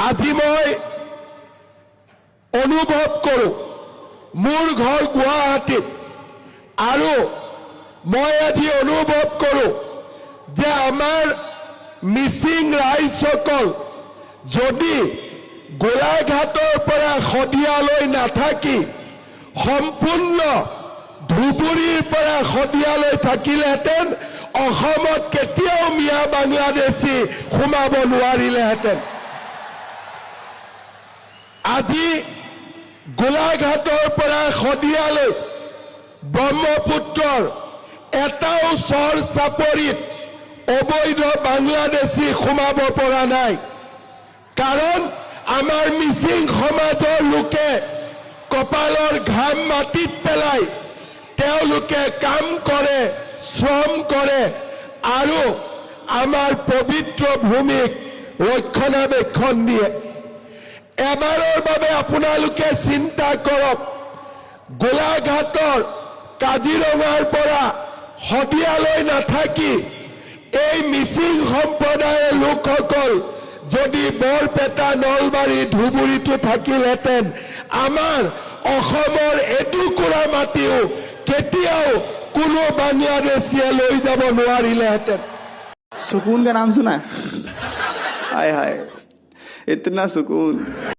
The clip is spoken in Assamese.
আজি মই অনুভৱ কৰোঁ, মোৰ ঘৰ গুৱাহাটীত আৰু মই আজি অনুভৱ কৰোঁ যে আমাৰ মিচিং ৰাইজসকল যদি গোলাঘাটৰ পৰা শদিয়ালৈ নাথাকি সম্পূৰ্ণ ধুবুৰীৰ পৰা শদিয়ালৈ থাকিলেহেঁতেন, অসমত কেতিয়াও মিয়া বাংলাদেশী সোমাব নোৱাৰিলেহেঁতেন। আজি গোলাঘাটৰ পৰা শদিয়ালৈ ব্ৰহ্মপুত্ৰৰ এটাও চৰ চাপৰিত অবৈধ বাংলাদেশী সোমাব পৰা নাই। কাৰণ আমাৰ মিচিং সমাজৰ লোকে কপালৰ ঘাম মাটিত পেলাই তেওঁলোকে কাম কৰে, শ্ৰম কৰে আৰু আমাৰ পবিত্ৰ ভূমিক ৰক্ষণাবেক্ষণ দিয়ে। এবাৰৰ বাবে আপোনালোকে চিন্তা কৰক, গোলাঘাটৰ কাজিৰঙাৰ পৰা শদিয়ালৈ নাথাকি এই মিচিং সম্প্ৰদায়ৰ লোকসকল যদি বৰপেটা, নলবাৰী, ধুবুৰীতো থাকিলহেঁতেন, আমাৰ অসমৰ এটুকুৰা মাটিও কেতিয়াও কোনো বাংলাদেশীয়ে লৈ যাব নোৱাৰিলেহেঁতেন। सुकून का नाम सुना है? हाय हाय, इतना सुकून!